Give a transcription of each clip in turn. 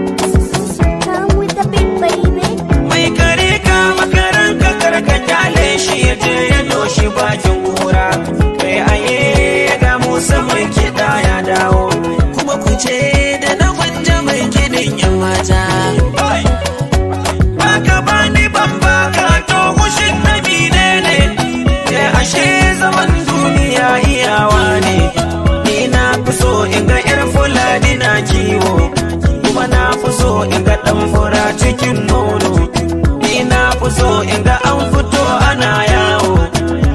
Come with the big baby. Mai kare ka makaran ka karka kyale shi ya je ya doshi bakin kura. Kai aye ga Musa mai kiɗa ya dawo. Kuma ku ce da na gwanja mai kiɗin yan mata. Baka bani ban baka to gushin na ne ne. Ya ashe zaman duniya iyawa ne. Ni na fi so in ga 'yar Fulani na kiwo. Kuma na fi so in ga ɗan fura cikin nono. Ni na fi so in ga an fito ana yawo.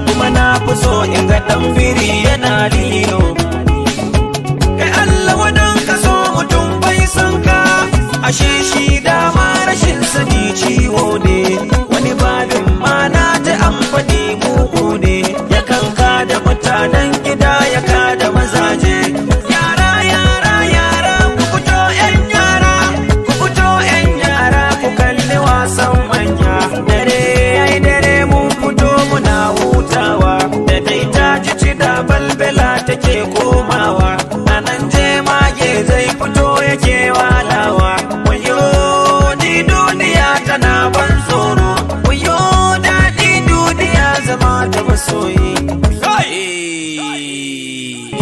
Kuma na fi so in ga ɗan biri yana lilo. Kai Allah wadan ka so mutum bai san ka, ashe shi dama rashin sani ciwo ne. Wani babin ma na ji an faɗi mugu ne, yakan da mutanen gida ya kada mazaje. Yara yara yara ku fito yan yara, ku fito yan yara ku kalli wasan manya. Dare ai dare mun fito muna hutawa, da dai ta ji ci da balbela take komawa. A nan je mage zai fito yake walawa. Wayo ni duniya tana ban tsoro, wayo daɗi duniya zama da masoyi.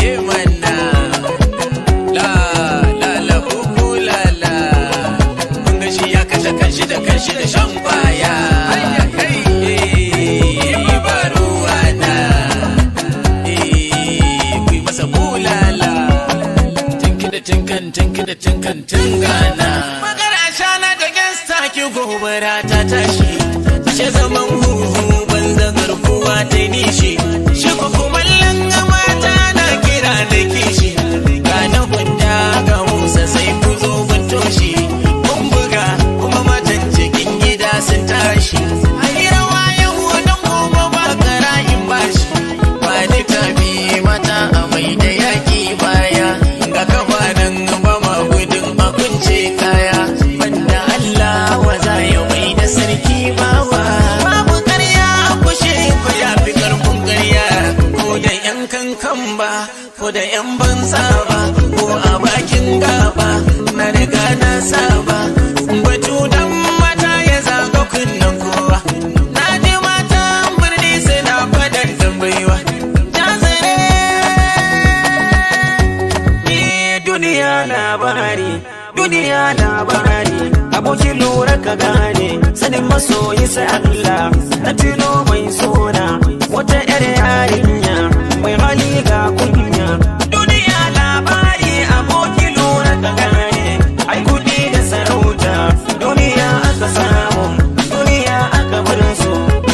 Eh mana. La la la kuku la la. Mun ga shi ya kashe kanshi da kanshi da shan kwaya. Eh, ba ruwa na. Eh, ku yi masa bulala. Tinki da tinkan tinki da tinkan tingana. Magana shana da gangsta ki gobara ta tashi. Ashe zaman huhu banza garkuwa ta nishi. Shi ko kumallin mata na kira da kishi. Ga na gwanda ga Musa sai ku zo mun toshi. Mun buga kuma matan cikin gida sun tashi. Ayi rawa yau don gobe ba karayin bashi. Ba ni tafi mata a mai da yaki baya. Ga kafa nan ba ma gudun a kunce kaya. Banda Allah wa za ya mai da sarki bawa. Babu karya a kushe ku ya fi karfin karya. Ko da yan kankan ba, ko da yan banza ba, ko a bakin gaba, na riga na saba. Batu dan mata ya zaga kunnen kowa. Na ji matan birni suna faɗan tambayiwa. Jazare. Ni duniya labari, duniya labari, abokin lura ka gane, sanin masoyi sai Allah. Na tuno mai sona, wata yar yarinya, mai hali ga kunya. Duniya labari, abokin lura ka gane, ai kudi da sarauta, duniya aka samu, duniya aka bar su.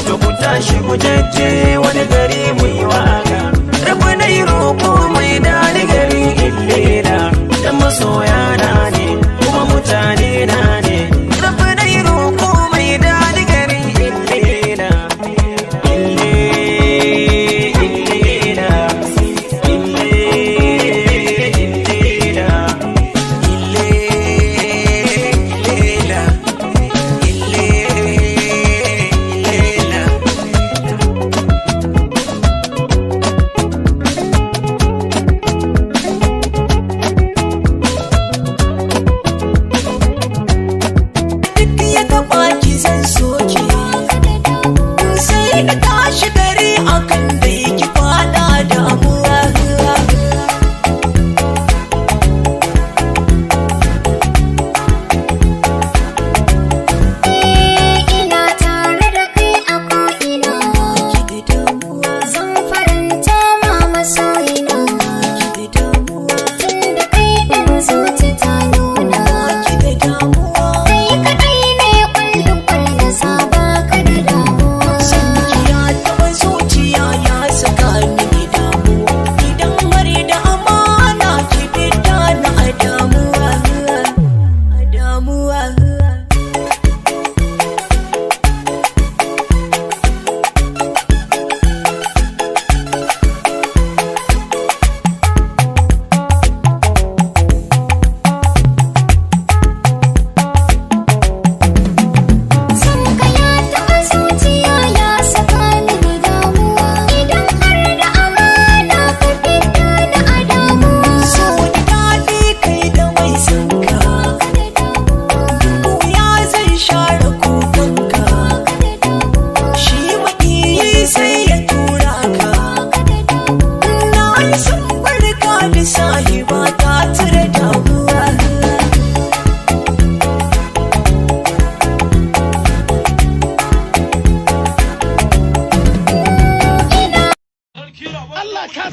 To ku tashi ku jejje wani gari mu yi waka. Rabu na yi roƙo mai dani gari illela, dan masoya na ne, kuma mutane na ne. Rabu na yi roƙo mai dani gari illela, ille, illela, ille, illela. Ille, lela, ille, lela.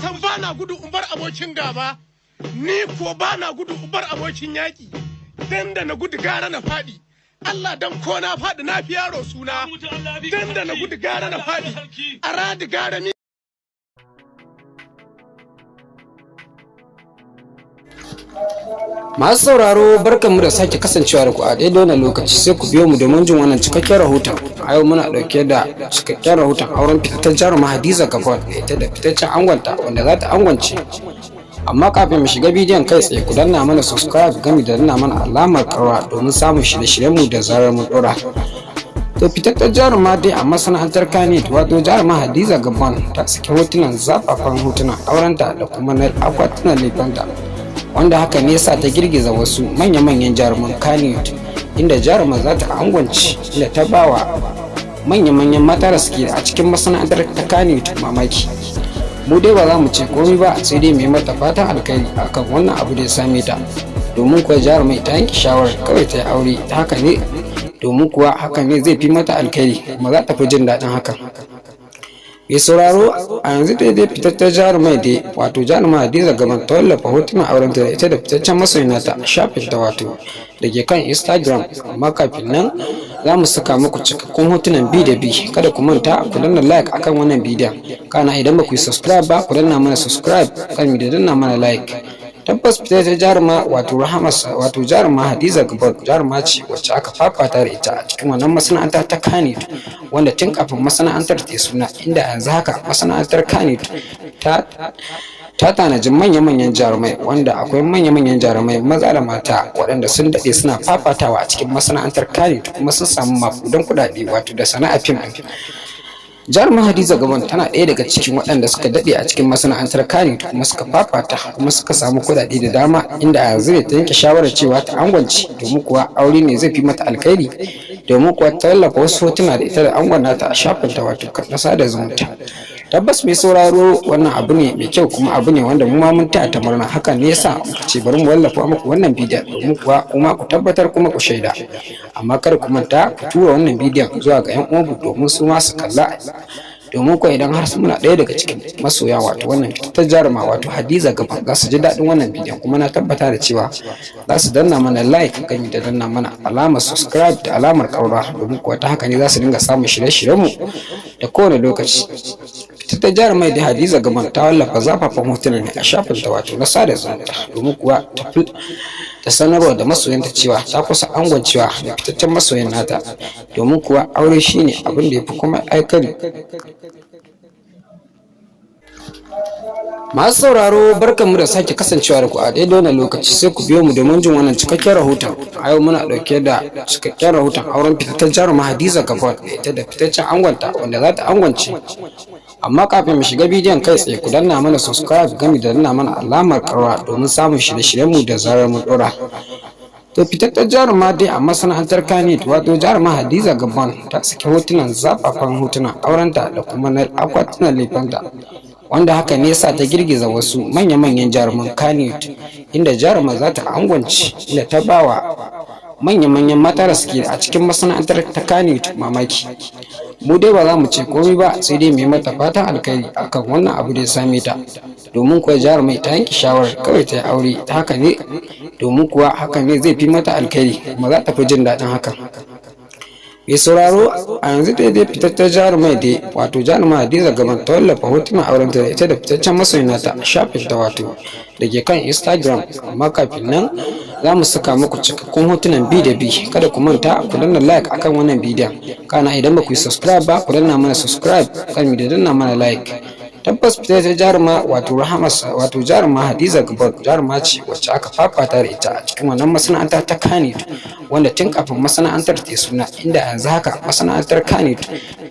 San ba na gudu in bar abokin gaba, ni ko ba na gudu in bar abokin yaƙi. Dan da na gudu gara na faɗi. Allah dan ko na faɗi na fi yaro suna. Dan da na gudu gara na faɗi. A radi gara mi. Masu sauraro, barkanmu da sake kasancewa da ku a daidai wannan lokaci. Sai ku biyo mu domin jin wannan cikakken rahoton. A yau muna ɗauke da cikakken rahoton auren fitaccen jaruma Hadiza Gabon da ita da fitaccen angonta wanda za ta angwance. Amma kafin mu shiga bidiyon kai tsaye, ku danna mana subscribe gami da danna mana alamar karwa domin samun shirye-shiryenmu da zarar mun ɗora. To, fitaccen jaruma dai a masana'antar Kannywood, wato jaruma Hadiza Gabon, ta saki hotunan zafafan hotunan aurenta da kuma na akwatunan lefenta, wanda haka ne yasa ta girgiza wasu manya-manyan jaruman Kannywood, inda jaruma za ta angwance, inda ta bawa manya-manyan mata da suke a cikin masana'antar ta Kannywood mamaki. Mu dai ba za mu ce komai ba, sai dai mu yi mata fatan alkhairi akan wannan abu da ya same ta, domin kuwa jarumai ta yanke shawarar kawai ta yi aure ta haka ne, domin kuwa haka ne zai fi mata alkhairi kuma za ta fi jin daɗin hakan. Mai sauraro, a yanzu dai dai fitaccen jarumai dai, wato jaruma Hadiza Gabon, ta wallafa hotunan aurenta da ita da fitaccen masoyin nata a shafin ta, wato da ke kan Instagram. Amma kafin nan, za mu saka muku cikakkun hotunan bi da bi. Kada ku manta ku danna like akan wannan bidiyon. Kana idan ba ku yi subscribe ba, ku danna mana subscribe kan da danna mana like. Tabbas fitaccen jaruma, wato Rahama, wato jaruma Hadiza Gabon, jaruma ce wacce aka fafata da ita a cikin wannan masana'anta ta Kannywood, wanda tun kafin masana'antar ta suna, inda yanzu haka masana'antar Kannywood ta tanaji manya-manyan jarumai, wanda akwai manya-manyan jarumai maza da mata waɗanda sun daɗe suna fafatawa a cikin masana'antar Kannywood kuma sun samu makudan kuɗaɗe, wato da sana'a fim. Jarumin Hadiza Gabon tana ɗaya daga cikin waɗanda suka daɗe a cikin masana'antar Kannywood kuma suka fafata kuma suka samu kuɗaɗe da dama, inda a yanzu ne ta yanke shawarar cewa ta angwance, domin kuwa aure ne zai fi mata alkhairi, domin kuwa ta wallafa wasu hotuna da ita da angon nata a shafinta, wato na sada zumunta. Tabbas mai sauraro, wannan abu ne mai kyau kuma abu ne wanda mu ma mun taya ta murna. Hakan ne yasa muka ce bari mu wallafa muku wannan bidiyon, domin kuwa kuma ku tabbatar kuma ku shaida. Amma kada ku manta ku tura wannan bidiyon zuwa ga yan uwanku domin su ma su kalla, domin kuwa idan har muna ɗaya daga cikin masoya, wato wannan fitattar jaruma, wato Hadiza Gabon, za su ji daɗin wannan bidiyon, kuma na tabbata da cewa za su danna mana like gami da danna mana alamar subscribe da alamar ƙaura, domin kuwa ta haka ne za su dinga samun shirye-shiryenmu da kowane lokaci. Fitattar jarumai da Hadiza Gabon ta wallafa zafafan hotunan ne a shafinta, wato na sada zumunta, domin kuwa ta sanarwa da masoyanta cewa ta kusa angwancewa da fitaccen masoyin nata, domin kuwa aure shine abin da ya fi kuma aikari. Masu sauraro, barkanmu da sake kasancewa da ku a daidai wannan lokaci. Sai ku biyo mu domin jin wannan cikakken rahoton. A yau muna ɗauke da cikakken rahoton auren fitaccen jaruma Hadiza Gabon da ita da fitaccen angonta wanda za ta angwance. Amma kafin mu shiga bidiyon kai tsaye, ku danna mana subscribe gami da danna mana alamar karwa domin samun shirye-shiryenmu da zarar mun ɗora. To, fitaccen jaruma dai a masana'antar Kannywood, wato jaruma Hadiza Gabon, ta saki hotunan zafafan hotunan aurenta da kuma na akwatunan lefenta, wanda haka ne yasa ta girgiza wasu manya-manyan jaruman Kannywood, inda jaruma za ta angwance, inda ta bawa manya-manyan mata da suke a cikin masana'antar ta Kannywood mamaki. Mu dai ba za mu ce komai ba, sai dai mu yi mata fatan alkhairi akan wannan abu da ya same ta, domin kuwa jarumai ta yanke shawarar kawai ta yi aure ta haka ne, domin kuwa haka ne zai fi mata alkhairi kuma za ta fi jin daɗin hakan. Mai sauraro, a yanzu dai dai fitaccen jarumai dai, wato jaruma Hadiza Gabon, ta wallafa hotunan aurenta da ita da fitaccen masoyin nata a shafin ta, wato da ke kan Instagram. Amma kafin nan, za mu saka muku cikakkun hotunan bi da bi. Kada ku manta ku danna like akan wannan bidiyon. Kana idan ba ku yi subscribe ba, ku danna mana subscribe kan da danna mana like. Tabbas fitaccen jaruma, wato Rahama, wato jaruma Hadiza Gabon, jaruma ce wacce aka fafata da ita a cikin wannan masana'anta ta Kannywood, wanda tun kafin masana'antar ta suna, inda yanzu haka masana'antar Kannywood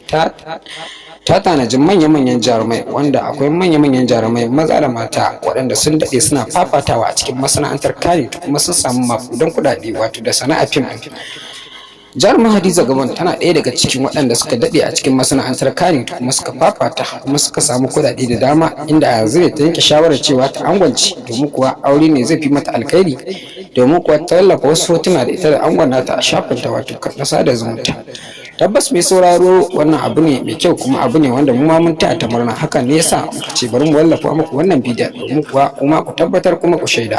ta tanaji manya-manyan jarumai, wanda akwai manya-manyan jarumai maza da mata waɗanda sun daɗe suna fafatawa a cikin masana'antar Kannywood kuma sun samu makudan kuɗaɗe, wato da sana'a fim. Jarumin Hadiza Gabon tana ɗaya daga cikin waɗanda suka daɗe a cikin masana'antar Kannywood kuma suka fafata kuma suka samu kuɗaɗe da dama, inda a yanzu ne ta yanke shawarar cewa ta angwance, domin kuwa aure ne zai fi mata alkhairi, domin kuwa ta wallafa wasu hotuna da ita da angon nata a shafinta, wato na sada zumunta. Tabbas mai sauraro, wannan abu ne mai kyau, kuma abu ne wanda mu ma mun taya ta murna. Hakan ne yasa muka ce bari mu wallafa muku wannan bidiyon, domin kuwa kuma ku tabbatar kuma ku shaida.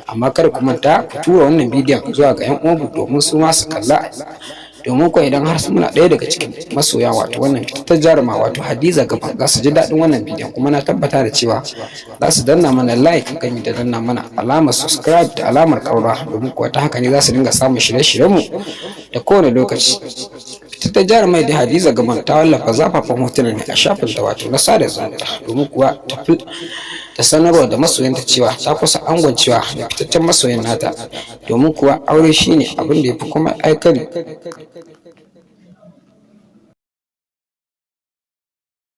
Amma kada ku manta ku tura wannan bidiyon zuwa ga 'yan uwanku domin su ma su kalla, domin kuwa idan har muna ɗaya daga cikin masoya, wato wannan fitattar jaruma, wato Hadiza Gabon, za su ji daɗin wannan bidiyon. Kuma na tabbata da cewa za su danna mana like, gami da danna mana alamar subscribe da alamar ƙararrawa, domin kuwa ta haka ne za su dinga samun shirye-shiryenmu da kowane lokaci. Fitattar jarumai da Hadiza Gabon ta wallafa zafafan hotuna ne a shafin ta, wato na sada zumunta, domin kuwa ta sanarwa da masoyanta cewa ta kusa angwancewa da fitaccen masoyin nata, domin kuwa aure shine abin da ya fi kuma aikari.